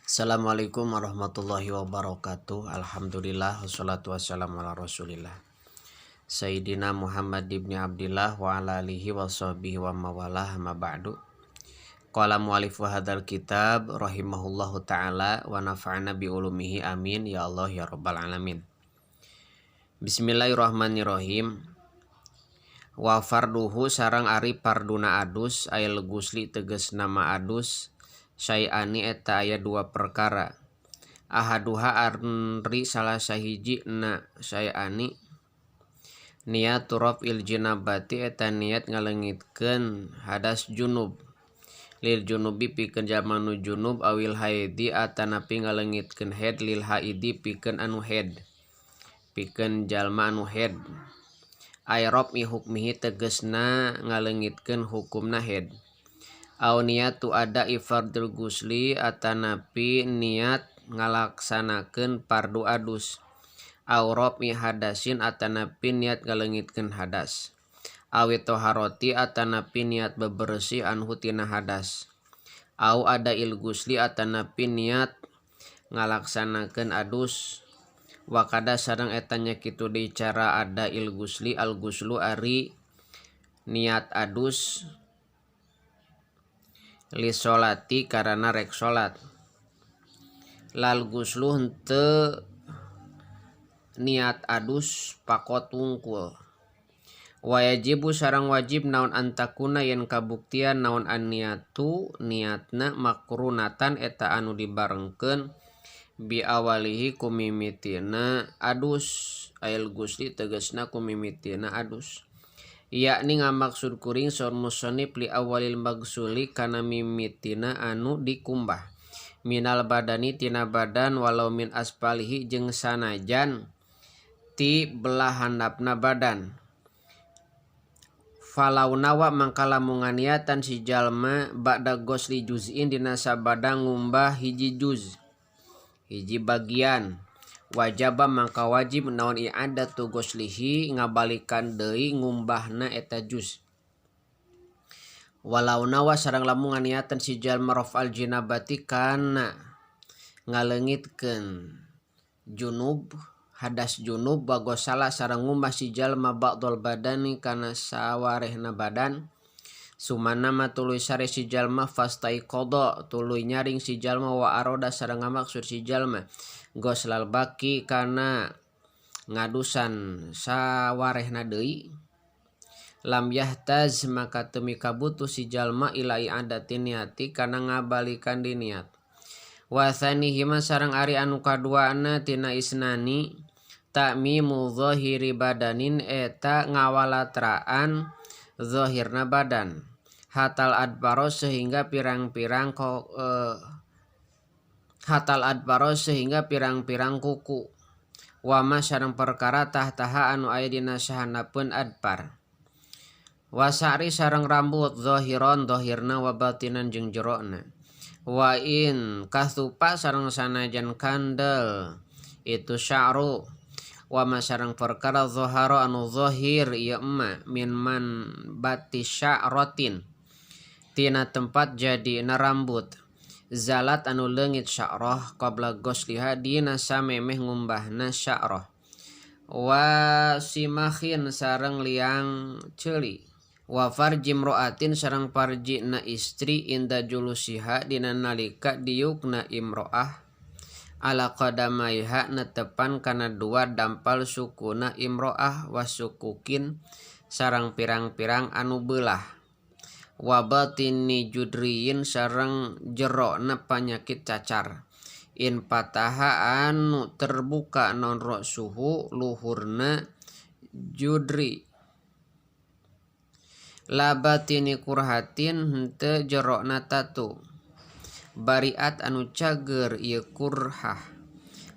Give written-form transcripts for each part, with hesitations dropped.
Assalamualaikum warahmatullahi wabarakatuh. Alhamdulillah wassalatu wassalamu ala Rasulillah. Sayyidina Muhammad ibni Abdillah wa ala alihi wa sahbihi wa mawalah, ma ba'du. Qala mu'alifu hadzal kitab rahimahullahu taala wa nafa'ana bi ulumihi, amin ya Allah ya rabbal alamin. Bismillahirrahmanirrahim. Wa farduhu sareng ari farduna adus, ayil gusli tegesna adus, syai'ani eta aya dua perkara. Ahaduha ari salah sahiji na syai'ani, niat raf'il jinabati eta niat ngaleungitkeun hadas junub, lil junubi pikeun jalma nu junub, awil haidi atanapi ngaleungitkeun haid, lil haidi pikeun anu haid, pikeun jalma anu haid, ay raf'i hukmihi tegesna ngaleungitkeun hukumna haid, aw niatu ada'i fardil gusli atanapi niat ngalaksanakeun fardu adus, aw raf'i hadasin atanapi niat ngaleungitkeun hadas, awit toharoti atanapi niat bebersih, anhu tina hadas, aw ada'il gusli atanapi niat ngalaksanakeun adus. Wa kadza sareng eta nya kitu deui cara ada'il gusli, al guslu ari niat adus, lisolati karana rek salat, lal guslu henteu niat adus, faqot wungkul. Wa yajibu sareng wajib naon antakuna yen kabuktian naon an-niatu niatna, makrunatan eta anu dibarengkeun, bi awalihi ku mimitina adus, ayil gusli tegesna ku mimitina adus, yakni ngamaksud kuring saur musannif li awalil maghsuli kana mimitina anu dikumbah, minal badani tina badan, walau min asfalihi jeung sanajan ti belah handapna badan. Falau nawa mangka lamun nganiatan si jalma, ba'da ghusli juz'in dina sabada ngumbah hiji juz, hiji bagian, wajaba mangka wajib naon i'adatu ghuslihi ngabalikan deui ngumbahna eta juz. Walau nawa sareng lamun nganiatan si jalma raf'al jinabati kana ngaleungitkeun junub, hadas junub, wa ghasala sareng ngumbah si jalma ba'dal badani kana sawarehna badan, summa nama tuluy sare si jalma, fastaiqadha tuluy nyaring si jalma, wa aroda sareng ngamaksud si jalma ghoslal baqi kana ngadusan sawarehna deui, lam yahtaz maka teu mikabutuh si jalma ila i'adati niati kana ngabalikan di niat. Wa tsanihima sareng ari anu kaduana tina isnani, ta'mimu zahiri badanin eta ngawalatraan zahirna badan, hatal adbaro sehingga pirang-pirang hatal adbaro sehingga pirang-pirang kuku, wama sareng perkara tahtaha anu aya dina sahandapeun adfar, wasa'ri sareng rambut, zahiron zahirna, wa batinan jeung jerona, wa in katsufa sareng sanajan kandel itu sya'ru, wa ma sareng perkara zahara anu zahir ieu emma, min man bati sya'ratin tina tempat jadina rambut, zalat anu leungit sya'rah, qabla ghusliha dina samemeh ngumbahna sya'rah, wa simakhin sareng liang ceuli, wa farji imro'atin sareng farjina istri, inda julusiha dina nalika diukna imro'ah, ala qadamaiha netepan kana dua dampal sukuna imro'ah, wasukukin sareng pirang-pirang anu beulah, wa batini judriyin sareng jerona panyakit cacar, in fataha anu terbuka naon ra'suhu luhurna judri, la batini kurhatin henteu jerona tatu, bariat anu cager ieu kurhah,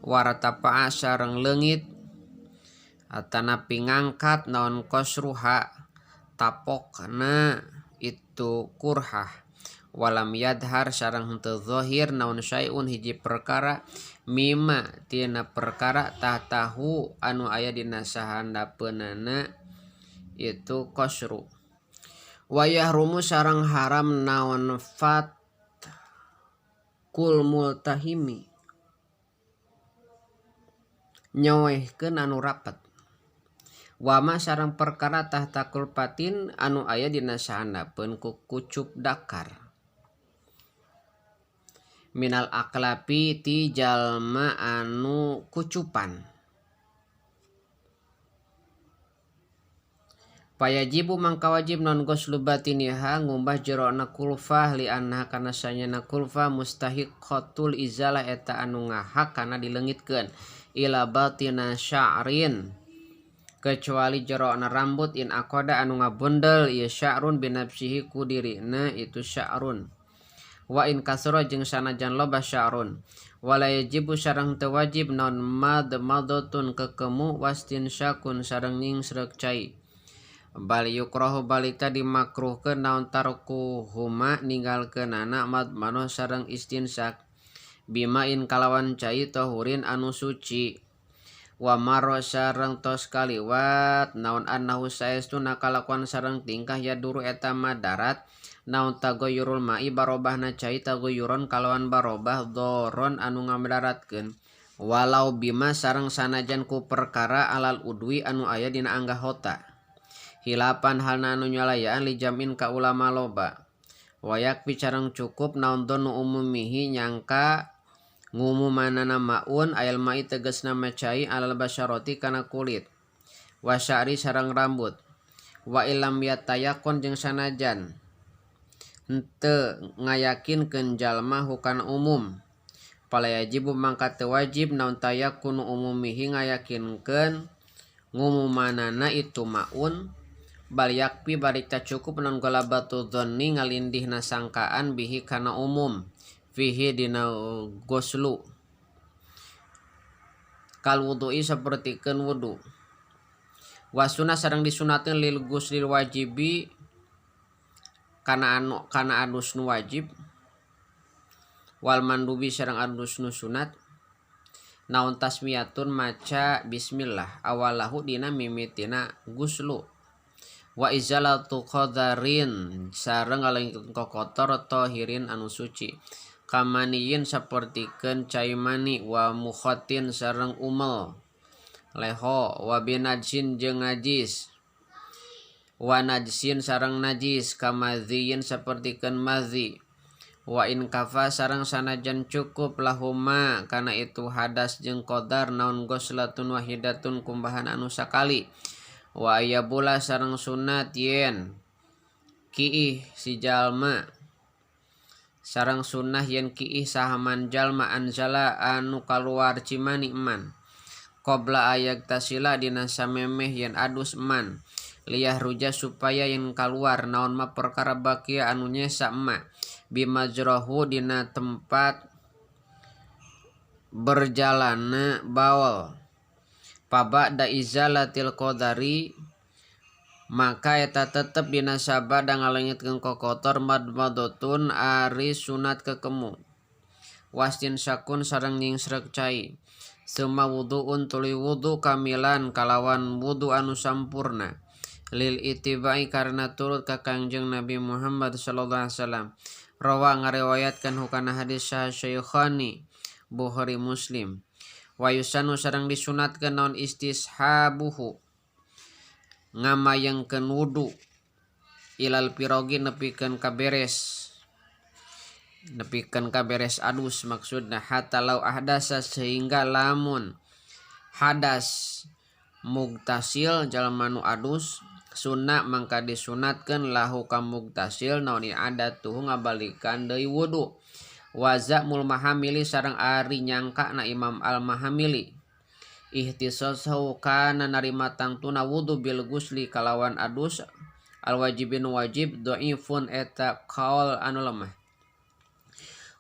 wartafa'a sareng leungit atanapi ngangkat naon qasruha tapokna itu kurhah, walam yadhar sareng henteu zahir naon syai'un hiji perkara, mimma tina perkara tahtahu anu aya dina sahandapeunana itu qasru. Wa yahrumu sareng haram naon fat Kul multahimi nyoehkeun anu rapet wama sareng perkara tahta kulpatin anu aya dina sahandapeun ku kucup dakar minal aklapi ti jalma anu kucupan. Payajibu mangka wajib non ghuslu batiniha ngumbah jerona kulfah li annaha kana sanyana kulfah mustahiqatul izalah eta anu ngahak kana dileungitkeun ila batina sya'rin kecuali jerona rambut in aqada anu ngabundel ieu sya'run binafsihi ku dirina itu sya'run wa in kasura jeung sanajan loba sya'run wala yajibu sareng teu wajib non madmadatun kekemu wastinsyakun sareng nyingsereuk cai bal yukrahu balita dimakruhkeun naon tarkuhuma ninggalkeunana madmadah sareng istinsyak bimain kalawan cai tahurin anu suci wa marra sareng tos kaliwat naon annahu saestuna kalakuan sareng tingkah yaduru eta madarat naon tagoyurul ma'i barobahna cai tagoyuron kalawan barobah doron anu ngamadaratkeun walau bima sareng sanajan ku perkara alal udwi anu aya dina anggahota hilapan halna anu nyalayaan li jamin ka ulama loba wayak bicarang cukup naon donu umumihi nyangka ngumumanana maun ayal ma'i tegasna macai alal basyarati kana kulit wa sya'ri sareng rambut wa ilam yatayakon jeung sanajan henteu ngayakinkeun jalma hukana umum pala yajibu mangka teu wajib naon tayakunu umumihi ngayakinkeun ngumumanana itu maun bal yakfi balik tak cukup non galabatu dzanni ngalindihna sangkaan bihi kana umum fihi dina goslu kal wudu'i sapertikeun wudu wa sunah sareng disunatkeun lil guslil wajibi kana anu kana adus nu wajib wal mandubi sareng adus nu sunat naon tasmiyatun maca bismillah awalahu dina mimitina guslu wa izalatu qadarin sareng ngalengkeun kokotor tahirin anu suci kamaniyin sapertikeun cai mani wa mukhatin sareng umel leho wa binajsin jeung najis wa najsin sareng najis kamadziyin sapertikeun madzi wa in kafa sareng sanajan cukup lahuma kana itu hadas jeung qadar naon ghuslatun wahidatun kumbahan anu sakali wa ayabula sareng sunat yen kiih si jalma sareng sunnah yen kiih sahaman jalma anzala anu kaluar cimani eman qabla ayag tasila dina samemeh yen adus eman liyah ruja supaya yen kaluar naon ma perkara bakia anu nyesa ema bimajrohu dina tempat berjalana baol paba'da izalatil qadari maka eta tetep dina sabada ngalengitkeun kokotor madmadatun ari sunat kekemu wastin syakun sareng nyingsereuk cai summa wudu'un tuluy wudu kamilan kalawan wudu anu sampurna lil ittiba'i karena turut ka Kangjeng Nabi Muhammad sallallahu alaihi wasallam rawa ngariwayatkeun hukana hadis sah Syaikhani Bukhari Muslim wa yusanu sareng disunatkeun naon istishabuhu ngamayengkeun wudu ilal pirogi nepikeun kaberes adus maksudna hatta lau ahdasa sehingga lamun hadas mugtasil jalma nu adus sunnah mangka disunatkeun lahu ka mugtasil naon i'adatuhu ngabalikan deui wudu wa za'mul mahamili sareng ari nyangka na Imam al-Mahamili ihtisasahu kana narima tangtuna wudu bil gusli kalawan adus al wajibin wajib dhaifun eta qaul anu lemah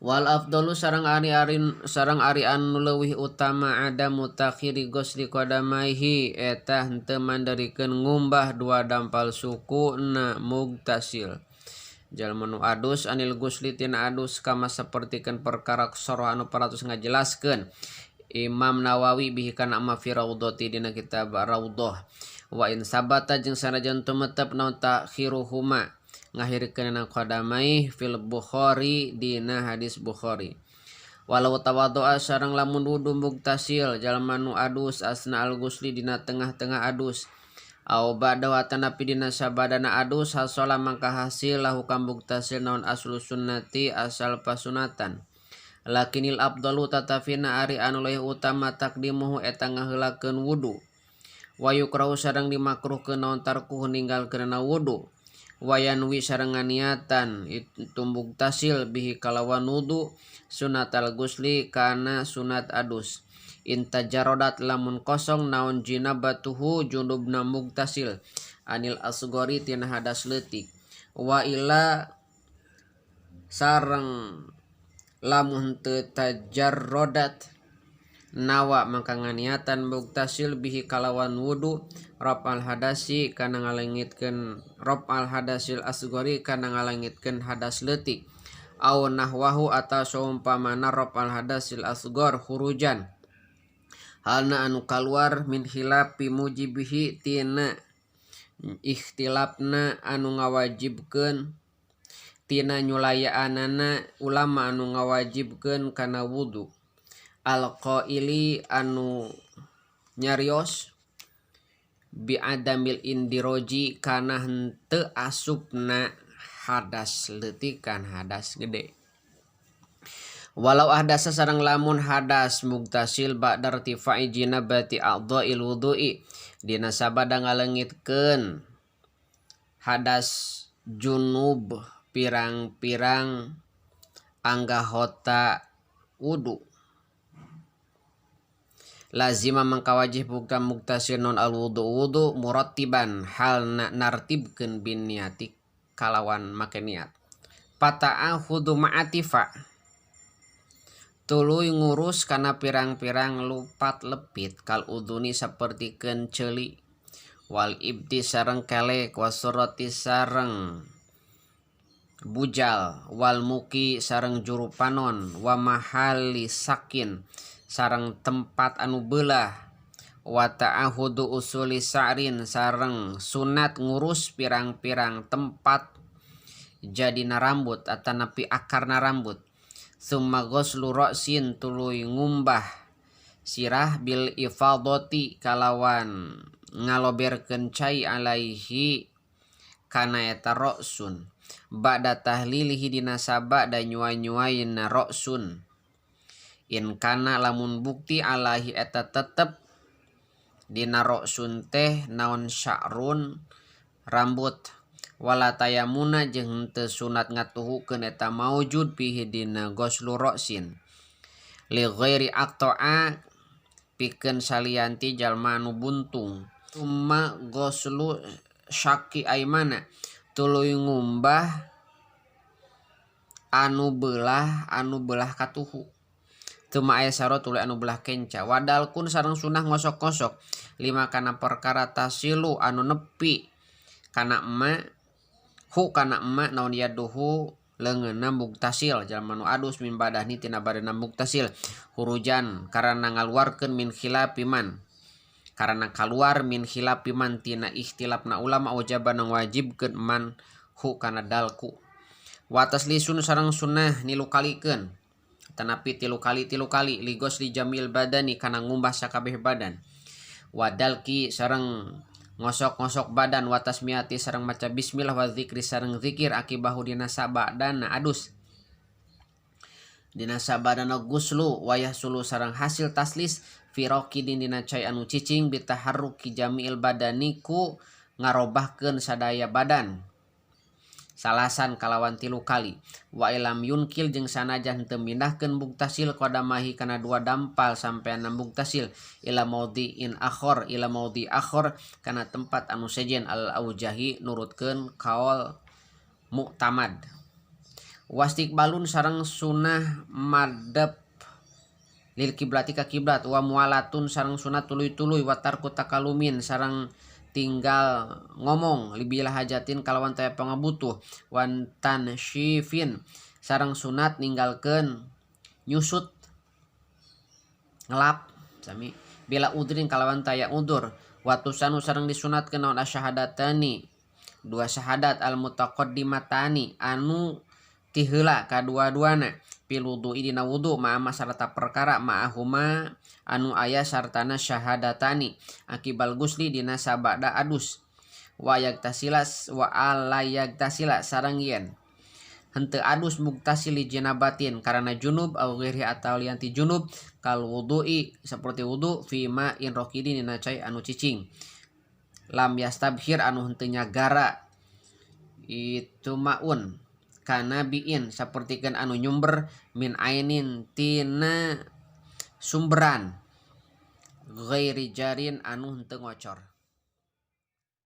wal afdalu sareng ari anu leuwih utama adamu takhiri ghusli qadamaihi eta henteu mandarikeun ngumbah dua dampal suku na mugtasil jalma nu adus anil gusli tina adus kama sapertikeun perkara soroh anu paratus ngajelaskeun Imam Nawawi bihi kana ma fi raudhati dina kitab Raudhah wa in sabata jeung sanajan tumetep naon takhiruhuma ngahirkeun qadamai fil Bukhari dina hadis Bukhari. Walau tawaddoa sareng lamun wudu mugtasil jalma nu adus asna al gusli dina tengah-tengah adus aw ba'da atanapi dina sabadana adus hasola mangka hasil lahu ka mugtasil naon aslu sunnati asal pasunatan. Lakinil afdalu tatafina ari anu leuwih utama takdimuhu eta ngaheulakeun wudu. Wa yukrahu sareng dimakruhkeun naon tarkuhu ninggalkeunana wudu. Wa yanwi sareng nganiatan itu mugtasil bihi kalawan wudu sunatal gusli kana sunat adus. Intajarodat lamun kosong naon jinabatuhu junubna mugtasil anil asgori tina hadas leutik. Wa illa sareng lamun teu tajarrodat nawa mangka nganiatan mugtasil bihi kalawan wudu raf'al hadasi kana ngalengitkeun raf'al hadasil asgori kana ngalengitkeun hadas leutik aw nahwahu atawa saumpamana raf'al hadasil asgor hurujan halna anu kaluar min khilafi mujibihi tina ikhtilafna anu ngawajibkeun tina nyulayaanana ulama anu ngawajibkeun kana wudu alqaili anu nyarios bi adamil indiroji kana henteu asupna hadas leutikan hadas gede. Walau ahdasa sareng lamun hadas mugtasil ba'da irtifa'i jinabati a'dha'il wudu'i dina sabada ngalengitkeun hadas junub pirang-pirang anggahota wudu lazima mangka wajib buka mugtasil non al wudu wudu murattiban halna nartibkeun bin niati kalawan make niat. Pata'ahudu ma'atifa tuluy ngurus kana pirang-pirang lupat lepit kal uduni sapertikeun ceuli wal ibti sareng kelek wasurati sareng bujal wal muki sareng juru panon wa mahali sakin sareng tempat anu beulah wa ta'ahudu usuli sa'rin sareng sunat ngurus pirang-pirang tempat jadina rambut atanapi akarna rambut. Summa ghuslu ra'sin tuluy ngumbah sirah bil ifadati kalawan ngaloberkeun cai alaihi kana eta ra'sun ba'da tahlilihi dina sabada nyuai-nyuaina ra'sun in kana lamun bukti alaihi eta tetep dina ra'sun teh naon sya'run rambut wala tayamuna jeung henteu sunat ngatuhukeun eta maujud fihi dina ghuslu ra'sin li ghairi aqta'a pikeun salianti jalma anu buntung. Summa ghuslu syaqi aimana tuluy ngumbah anu belah katuhu teu aya saro tuluy anu belah kenca wadalkun sareng sunah ngosok-ngosok lima kana perkara tasilu anu nepi kana emak hu kana emak naon yaduhu leungeunna mugtasil jalma nu adus min badahni tina badanna mugtasil hurujan karana ngaluarkeun min khilafiman karana kaluar min khilafiman tina ikhtilafna ulama wajaba nang wajibkeun man hu kana dalku wa taslisun sareng sunnah nilu kalikeun tanapi tilu kali ligos li jamil badani kana ngumbah sakabeh badan wadalki sareng ngosok-ngosok badan wa tasmiyati sareng maca bismillah wa zikri sareng zikir akibahu dina sabadana adus dina sabadana guslu wayah sulu sareng hasil taslis firaqidin dina cai anu cicing bitaharruki jamiil badani ku ngarobahkeun sadaya badan salasan kalawan tilu kali wa ilam yunkil jeung sanajan teu mindahkeun mugtasil qadamahi kana dua dampal sampean mugtasil ila maudhi'in akhor ila maudhi akhor kana tempat anu sejen al aujahi nurutkeun kaol muktamad wastiqbalun sareng sunah madep lil kiblati ka kiblat wa mualatun sareng sunah tuluy-tuluy wa tarku takalumin sareng tinggal ngomong libilah hajatin kalawan taya pangabutuh wan tansyifin sareng sunat ninggalkeun nyusut ngelap sami bila udrin kalawan taya udur watusanu sareng disunatkeun naon asyahadatani dua syahadat al mutaqaddimatani anu tiheula kadua-duana Fil wudu'i dina wudu ma'a ma sarta perkara ma'ahuma anu aya sartana syahadatani akibal gusli dina sabada adus wa yagtasila wa alla yagtasila sareng yen henteu adus mugtasil li janabatin karana junub au ghairi atawa lian ti junub kal wudu'i seperti wudu fi ma'in raqidin dina cai anu cicing lam yastabhir anu henteu nyagara itu maun kanabiin sapertikeun anu nyumber min ainin tina sumberan ghairi jarin anu henteu ngocor.